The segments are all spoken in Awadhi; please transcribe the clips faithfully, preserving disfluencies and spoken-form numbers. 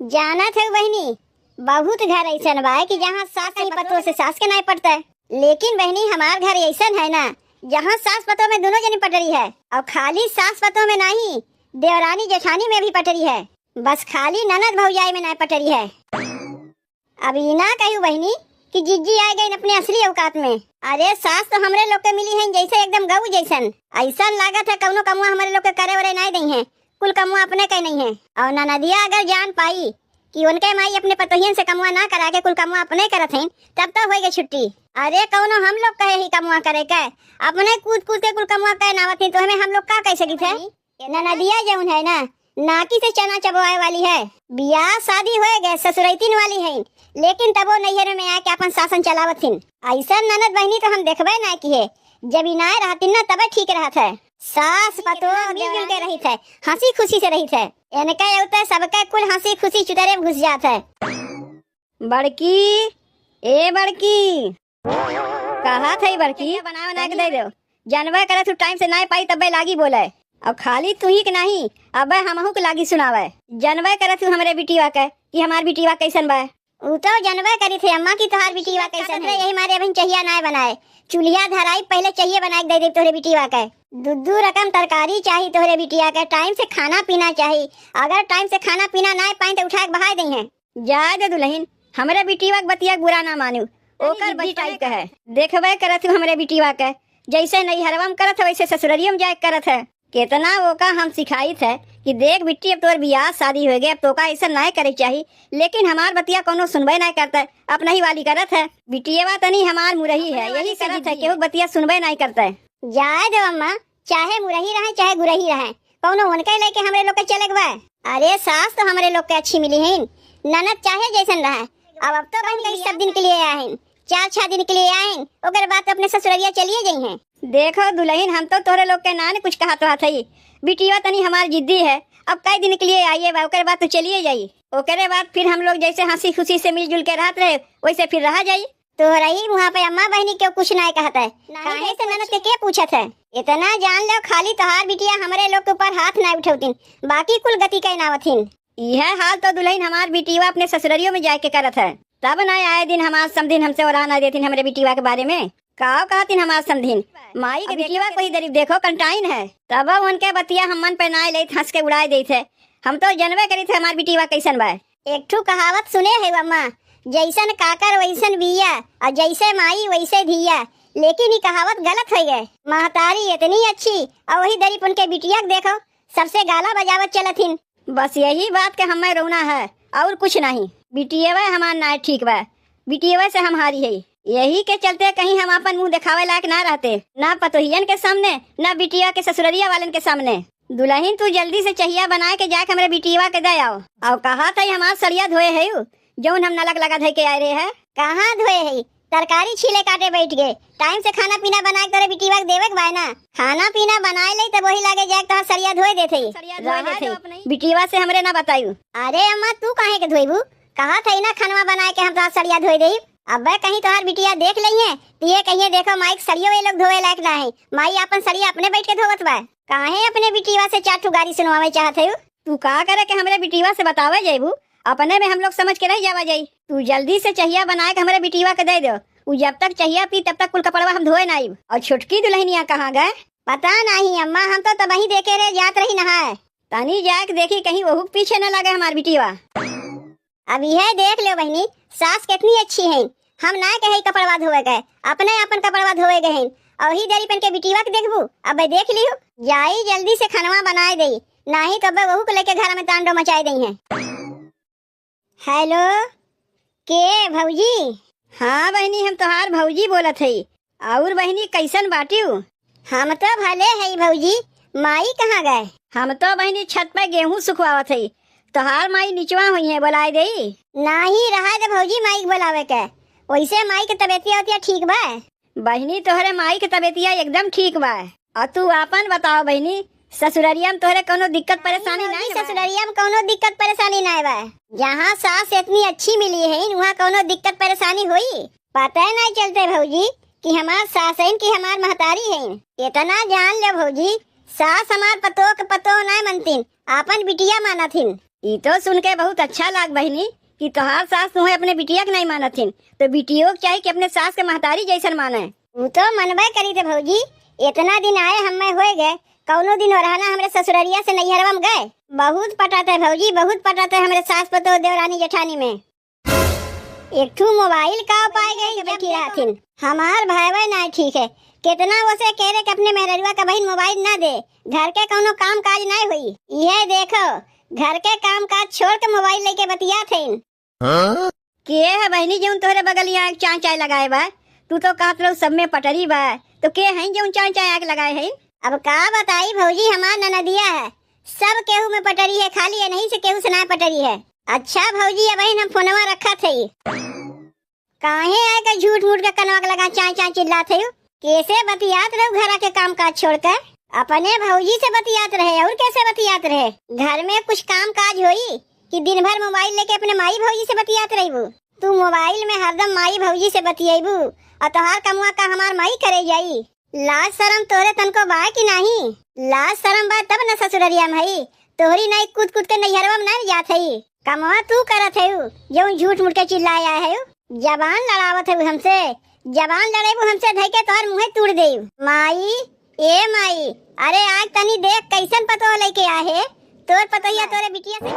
जानत है बहिनी, बहुत घर ऐसन बा कि जहाँ सास ही पतोह से सास के नाय पटता है, लेकिन बहिनी हमार घर ऐसन है ना, जहाँ सास पतोह में दोनों जनी पटरी है और खाली सास पतोह में नहीं, देवरानी जेठानी में भी पटरी है, बस खाली ननद भौजाई में नाय पटरी है। अब ई ना कहू बहिनी कि जिज्जी आ गई अपने असली औकात में। अरे सास तो हमरे लोग के मिली हैं जैसे एकदम गऊ जैसन। ऐसन लागत है कौनो कमुआ हमरे लोग के करे वरे नाय दई हैं, कुल कमुआ अपने के नहीं है। और ननदिया अगर जान पाई कि उनके माई अपने पतोहियन से कमुआ ना करा के कुल कमुआ अपने करत हैं, तब तो होई गई छुट्टी। अरे कौनो हम लोग कहे ही कमुआ करे के, अपने कूद कूद के कुल कमुआ कहे नावत हैं, तो हमें हम लोग का कह सकित है? ननदिया जौन है ना, नाकी से चना चबवाए वाली है। बियाह शादी होए गए, ससुरैतिन वाली है, लेकिन तबो नैहर में आके अपन शासन चलावत हिन। ऐसन ननद बहिनी तो हम देखबे ना किहे। जब ई नाय रहतिन ना, तबे ठीक रहत है। सास पतोह मिलजुल के रहित है, हंसी खुशी से रहित है। इनके उते सबके कुल हंसी खुशी चुतरे में घुस जात है। बड़की, ए बड़की, कहा थई बड़की, बना बना के दे दो। जनबे करे तू टाइम से नाय पाई तब्बे लागी बोले। अब खाली तू ही के नहीं, अबे हमहू के लागी सुनावे। जनबे करे तू हमरे बिटिया के कि हमार बिटिया कैसन बा। ऊ तो जनबे करी थे अम्मा कि तोहार बिटिया कैसन है, यही मारे अभी चहिया नाय बनाए। चूल्हा धराई पहले चहिए बनाए के दे दे तोहरे बिटिया के। दू दू रकम तरकारी चाही तोहरे बिटिया के, टाइम से खाना पीना चाही। अगर टाइम से खाना पीना नाय पाई तो उठा के बहाय दे हैं। जाए दे दुलहिन, हमरे बिटिया के बतिया के बुरा ना मानू, ओकर जिद्दी टाइप के है। देखबे करत हूँ हमरे बिटिया के, जैसे नैहरवा में करत है वैसे ससुररियो में जाए के करत है। केतना ओका हम सिखाइत है कि देख बिट्टी, अब तोर बियाह शादी हो गए, अब तोका ऐसा नाय करे चाही, लेकिन हमार बतिया कौनो सुनबे नाय करत है, अपना ही वाली करत है। बिटियवा तनी हमार मुरही है, यही से करत है, केहू के बतिया सुनबे नाय करत है। जाए दो अम्मा, चाहे मुरही रहे चाहे गुरही रहे, कौनो उनके लेके हमरे लोग के चले के बा। अरे सास तो हमरे लोग के अच्छी मिली है, ननद चाहे जैसन रहे। अब अब तो बहन कहीं सब दिन के लिए आए हैं, चार छह दिन के लिए आए हैं, ओकर बाद तो अपने ससुररिया चलिए जाई हैं। देखो दुलहिन, हम तो तोहरे लोग के ना ने कुछ कहत रहत हई, बिटिया तनी हमार जिद्दी है, अब कई दिन के लिए आइए बा, ओकर बाद तो चलिए जाई, ओकरे बाद फिर हम लोग जैसे हंसी खुशी से मिलजुल के रहत रहे वैसे फिर रहा जाई। तोहरा ही मुँह पे अम्मा बहिनी क्यों कुछ नाय कहत है? काहे से ननद के, के पूछत है? इतना जान लो, खाली तोहार बिटिया हमरे लोग के ऊपर हाथ नाय उठौतिन, बाकी कुल गति के नावथिन। इहे हाल तो दुलहिन हमार बिटिया अपने ससुररियो में जाए के करत है, तब नाय आए दिन हमार समधिन हमसे ओरा नाय देथिन हमरे बिटिया के बारे में। काव कहतिन हमार समधिन, माई के बिटिया को ही दरीब देखो कंटाइन है। तब उनके बतिया हम मन पे नाय लेत, हंस के उड़ाए देत है। हम तो जनबे करित है हमार बिटिया कैसन बा। एक ठू कहावत सुने है अम्मा, जैसन काकर वैसन बिया, और जैसे माई वैसे धिया। लेकिन ई कहावत गलत होइ गए। महतारी इतनी अच्छी, और वही दरीप उनके बिटिया के देखो, सबसे गाला बजावत चलत हिन। बस यही बात के हमें रोना है, और कुछ नहीं। बिटियवे हमार नाय ठीक बा, बिटियवे से हम हारी है। यही के चलते कहीं हम अपन मुंह दिखावे लायक ना रहते, ना पतोहियन के सामने, ना बिटिया के ससुररिया वालन के सामने। दुलहिन, तू जल्दी से चहिया बनाए के जाके हमरे बिटिया के दे आओ। और कहा था हमार सड़िया धोए है यू, जौन हम नलक लगा धोए के आए रहे है। कहाँ धोए है? तरकारी छीले काटे बैठ गए। टाइम से खाना पीना बनाए के तोरे बिटिया के देवे के बाय ना। खाना पीना बनाए ले तब वही लागे जाए तो सड़िया धोए देते ही। सड़िया धोए देते ही। बिटिया से हमरे ना बतायू। अरे अम्मा, तू काहे के धोइबू? कहा था ना खनवा बनाए के हम तोहार सड़िया धोए देई। अबे कहीं तोहार बिटिया देख लई है, तो ये कहिए देखो माई के सड़ियो ये लोग धोए लायक ना है। माई अपन सड़िया अपने बैठ के धोवत बा। काहे अपने बिटिया से चार ठो गारी सुनवावे चाहत है? तू का करे के हमरे बिटिया से बतावे जाइबू? अपने में हम लोग समझ के रह जावा जाई। तू जल्दी से चहिया बनाए के हमरे बिटिया के दे दो। उ जब तक चहिया पी तब तक कुल कपड़वा हम धोए ना आइब। और छोटकी दुलहिनिया कहाँ गए? पता नहीं अम्मा, हम तो तबही देखे रहे जात रही नहाए। तनी जाए के देखी कहीं ओहू के पीछे न लगे हमार बिटिया। अब यह देख लो बहिनी, सास कितनी अच्छी है। हम ना कहे कपड़वा धोवे गए, अपने अपन कपड़वा धोवे गए हैं। और ही दरी पहन के बिटिया के देखबू, अब देख लियो। जाई जल्दी से खनवा बनाए दे, नाही तो अब वहू को लेके घर में तांडव मचाए दे हैं। हेलो, के भौजी? हाँ बहिनी, हम तोहार भौजी बोलत हई। और बहिनी, कैसन बाटिउ? हम तो भले हई भौजी, माई कहाँ गए? हम तो बहिनी छत पे गेहूं सुखवावत हई, तोहार माई निचवा हुई है, बोलाए देई? नाही, रहा दे भौजी माई के बोलावे के। वैसे माई के तबीयतिया उतिया ठीक बा? बहिनी, तोहरे माई के तबीयतिया एकदम ठीक बा। और तू आपन बताओ बहिनी, ससुररिया में तोहरे कौनो दिक्कत परेशानी नहीं बा? ससुररिया में कौनो दिक्कत परेशानी नहीं बा। जहाँ सास इतनी अच्छी मिली है, वहाँ कौनो दिक्कत परेशानी होई? पता नहीं चलते भौजी कि हमार सास है कि हमार महतारी है। इतना जान ले भौजी, सास हमार पतोह के पतोह नहीं मनतीन, आपन बिटिया मानत हिन। ई तो सुन के बहुत अच्छा लाग बहिनी कि तोहार सास तुहे अपने बिटिया के नाहीं मानत हिन, तो बिटियो के चाही कि अपने सास के महतारी जैसन माने। ऊ तो मनबे करी थे भौजी, इतना दिन आए हमें होए गए, कौनो दिन ओरहना हमरे ससुररिया से नैहरवा में गए? बहुत पटत है भौजी, बहुत पटत है हमरे सास पतोह देवरानी जेठानी में। एक ठू मोबाइल का पाए गई, बैठी रहथिन। हमार भाईवे नाय ठीक है, कितना ओसे कह रहे कि अपने मेहररुआ का बहिन मोबाइल ना दे, घर के कौनो काम काज नाय होई। यह देखो, घर के काम काज छोड़ के मोबाइल लेके बतियात हैं। हाँ? के है बहिनी जौन तोहरे बगलिया आके चाय चाय लगाए बा? तू तो कहत रहू सब में पटरी बा, तो के हैं जौन चाय चाय आके लगाए हैं? अब का बताई भौजी, हमार ननदिया है, सब केहू में पटरी है, खाली ये नहीं से केहू से ना पटरी है। अच्छा भौजी, अबहिन हम फोनवा रखत हई। काहे आए के झूठ मूठ के कनवा के लगा चाय चाय चिल्लात हई? कैसे बतियात रहू घरा के काम काज छोड़ के? अपने भौजी से बतियात रहे और कैसे बतियात रहे? घर में कुछ काम काज होई कि दिन भर मोबाइल लेके अपने माई भौजी से बतियात रहबू? तू मोबाइल में हरदम माई भौजी से बतियाबू और तोहार कमवा का हमार माई करे जाई? लाज शरम तोहरे तनको बा कि नाही? लाज शरम बा तब न ससुररिया में हई, तोहरी नाई कूद कूद के नैहरवा में नाई जात हई। कमवा तू करत हऊ, जौन झूठ मूठ के चिल्लाए आए हऊ। जबान लड़ावत हऊ हमसे, जबान लड़ेबू हमसे धई के तोहर मुँहे तूड़ देब। माई, ए माई, अरे आज तनी देख कैसन पतोह लेके आए है, तोर पतोहिया तोरे बिटिया से।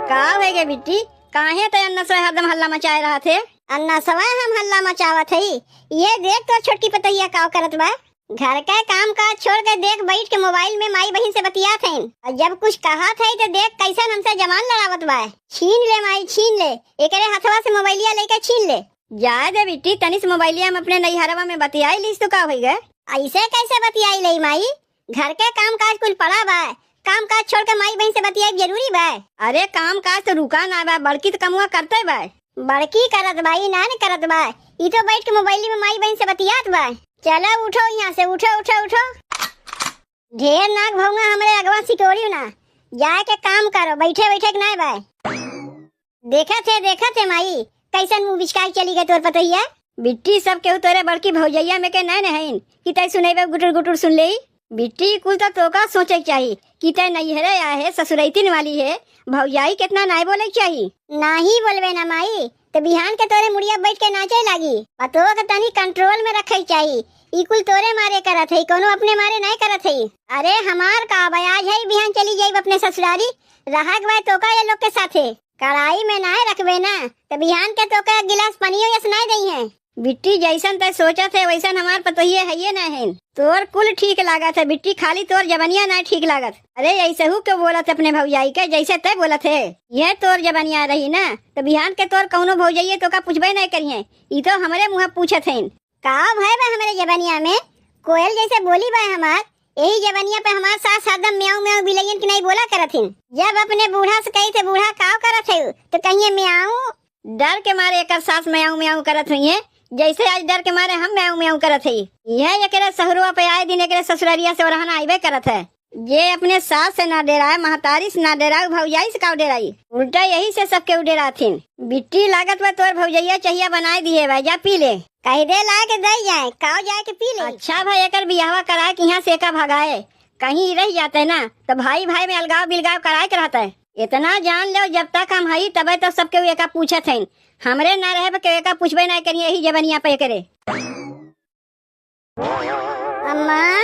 का होए गे बिट्टी, काहे ते अन्ना से हरदम हल्ला मचाए रहत है? अन्ना सवा हम हल्ला मचावत हई। ये देख तोर छोटकी पतोहिया का करत बा। घर का काम काज छोड़ के देख बैठ के मोबाइल में माई बहिन से बतियात हईन। और जब कुछ कहत हई तो देख कैसन हमसे जबान लड़ावत बा। छीन ले माई, छीन ले, एकरे हथवा से मोबाइलिया लेके छीन ले। जाए दे बिट्टी, तनी से मोबाइलिया में अपने नैहरवा में बतियाई लीस तो का होई गे? ऐसे कैसे बतियाई ले माई? घर के काम काज कुल पड़ा बा, काम काज छोड़ के माई बहिन से बतियाई जरूरी बा? अरे काम काज तो रुका ना बा, बड़की तो कमुआ करते बा। बड़की करत बा, ई ना न करत बा, ई तो बैठ के मोबाइल में माई बहिन से बतियात बा। चलो उठो यहाँ से, उठो, उठो, उठो। ढेर नाक भौंगा हमरे अगवा सिकोड़ियो ना, जाए के काम करो, बैठे बैठे के नाय बा। देखत है, देखत है माई, कैसन मुँह बिचकाई चली गए तोर पतोहिया। बिट्टी, सब केहू तोरे बड़की भौजैया में के नाय न हईन कि तै सुनेबे गुटुर गुटुर सुन लेई। बिट्टी, कुल तो तोका सोचे के चाही कि तै नैहरे आए है, ससुरैतिन वाली है, भौजाई कितना नाय बोले के चाही। नाही बोलबे ना माई, तो बिहान के तोरे मुड़िया बैठ के नाचे लागी। पतोह के तनी कंट्रोल में रखे के चाही। ई कुल तोरे मारे करत है, कोनो अपने मारे नाय करत है। अरे हमार का बा, आज है बिहान चली जाइब अपने ससुरारी, रहक बा तोका ये लोग के साथे। कड़ाई में नाय रखबे ना, तो बिहान के तोका एक गिलास पनियो यस नाय दई है। बिट्टी, जैसन तै सोचत है वैसन हमार पतोहिए हइये ना है। तोर कुल ठीक लागत है बिट्टी, खाली तोर जबनिया नाय ठीक लागत। अरे ऐसहू क्यों बोलत है अपने भौजाई के, जैसे तै बोलत है। यह तोर जबनिया रही ना, तो बिहान के तोर कौनो भौजाइये तोका पूछबे नाय करिहे। ई तो हमरे मुँह पूछत हैं। का भय बा हमरे जबनिया में? कोयल जैसे बोली बा हमार। यही जबनिया पे हमार सास हरदम म्याऊं म्याऊं बिलैयन की नाई बोला करत हिन। जब अपने बूढ़ा से कही थे, "बूढ़ा काव करत है?" तो कहिए, "म्याऊं।" डर के मारे एकर सास म्याऊं म्याऊं करत हुई है, जैसे आज डर के मारे हम म्याऊं म्याऊं करत है। यह एकरे सहुरवा पे आए दिन एकरे ससुररिया से ओरहना आइबे करत है। जे अपने सास से ना डेराए, महतारी से ना डेराए, भौजाई से काव डेराई? उल्टा यही से सबके डेराथिन। बिट्टी, लागत बा तोर भौजैया चहिया बनाए दिए बा, जा पी ले। कह दे ला के दे जाए, काव जाए के पी ले। अच्छा भाई, एकर बियाहवा कराए के यहाँ से एका भगाए, कहीं रह जाते ना, तो भाई भाई में अलगाव बिलगाव कराए के रहते। इतना जान लो, जब तक हम हई, तबे तो सबके एका पूछत हैं। हमरे ना रहे, के एका पूछबे ना करिए, यही जबनिया पे करे। अम्मा,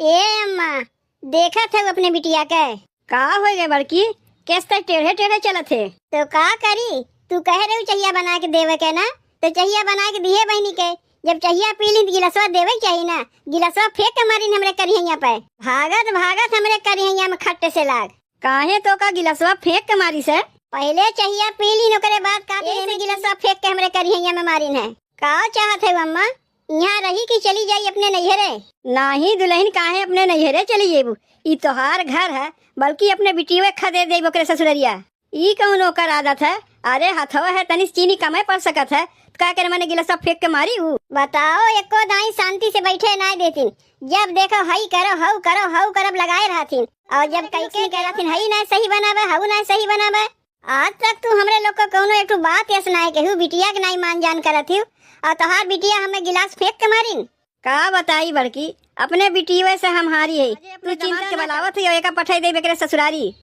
ए अम्मा, देखत है अपने बिटिया के? का हो गए बड़की, कैसे टेढ़े टेढ़े चलत है? तो का करी, तू कह रही चहिया बना के देवे के ना, तो चहिया बना के दिए बहनी के। जब चहिया पी ली तो गिलसवा देवे के चाही ना, गिलसवा फेंक के मारिन हमरे करिहैया पे। भागत भागत हमरे करिहैया में खट्टे से लाग। काहे तो का गिलसवा फेंक के मारी से? पहले चहिया पी लीन, ओकरे बाद का यही से गिलसवा फेंक के हमरे करिहैया में मारिन है। का चाहत है अम्मा, यहाँ रही कि चली जाई अपने नैहरे? नाही दुल्हन, काहे अपने नैहरे चली जेबू? ई तोहार घर है, बल्कि अपने बिटियो खदेड़ देब ओकरे ससुररिया। ई कौन ओकर आदत है? अरे हथवा है, तनी चीनी कमे पड़ सकत है, का करे मने गिलसवा फेंक के मारी ऊ? बताओ, एको दाई शांति से बैठे ना देतिन। जब देखो हई करो, हऊ करो, हऊ करब लगाए रहथिन। और जब कई के कह रहथिन, "हई ना सही बनाबे, हऊ ना सही बनाबे।" आज तक तू हमरे लोग का कौनो एक ठो बात यस नाय कहू, बिटिया के नाई मान जान करत हियो, और तोहार बिटिया हमें गिलास फेंक के मारिन। का बताई बड़की, अपने बिटिया से हम हारी है। तू चिंता के बलावत है, एका पठाई देब एकरे ससुरारी।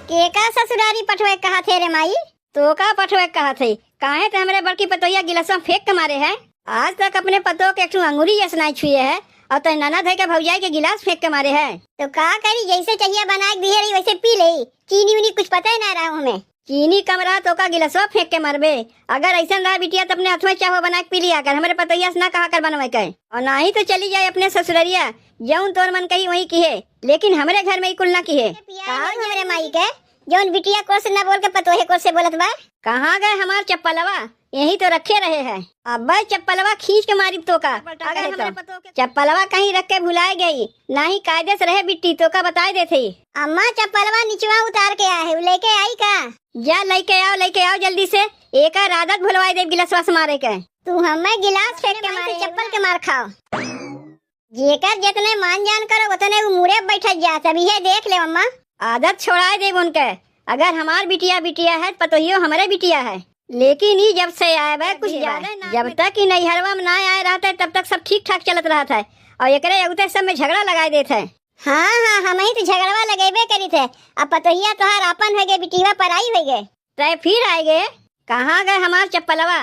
केका ससुरारी पठवे कहा थे रे माई? तोका पठवे कहा थे। काहे ते हमरे बड़की पतोहिया गिलसवा फेंक के मारे है? आज तक अपने पतोह के एक ठो अंगुरी यस नाई छुए है, और ते ननद है के भौजाई के गिलास फेंक के मारे है। तो का करी, जैसे चाहिए बना के दिए रही वैसे पी ले। चीनी उनी कुछ पता ही ना रहा हमें। चीनी कम रहा तोका गिलसवा फेंक के मरबे। अगर ऐसन रहा बिटिया तो अपने हाथ में चाहो बना के पी लिया कर, हमरे पतोहिया से ना कहा कर बनवे के। और ना ही तो चली जाए अपने ससुररिया, जौन तोर मन कही वही किहे, लेकिन हमरे घर में ही कुल ना किहे। का हमरे माई के, जौन बिटिया को से ना बोल के पतोहे को से बोलत बा? कहाँ गए हमार चप्पलवा? यही तो रखे रहे है। अब्बे चप्पलवा खींच के मारिब तोका। अगर हमरे पतोह के चप्पलवा कहीं रख के भुलाए गई, नाही कायदे से रहे बिट्टी, तोका बताए देत ही। अम्मा चप्पलवा निचवा उतार के आए है, लेके आई का? जा लेके आओ, लेके आओ जल्दी से। एकर आदत भुलवाए देब गिलसवा से मारे के। तू हमें गिलास फेंक के मारे, चप्पल के मार खाओ। जेकर जितने मान जान करो उतने उ मुड़े बैठत जात। अब इहे देख ले अम्मा। आदत छोड़ाए देब उनके। अगर हमार बिटिया बिटिया है, पतोहियो हमरे बिटिया है। लेकिन ई जब से आए बा, कुछ ज्यादा ही नाक जब में तक ई नैहरवा में ना आए रहत है, तब तक सब ठीक ठाक चलत रहत है। और एकरे अगुते सब में झगड़ा लगाए देत है। हाँ, हाँ, हमही तो झगड़वा लगेबे करित है। अब पतोहिया तोहार आपन हो गए, बिटिया पराई हो गए। तय फिर आए गए, कहाँ गए हमार चप्पलवा?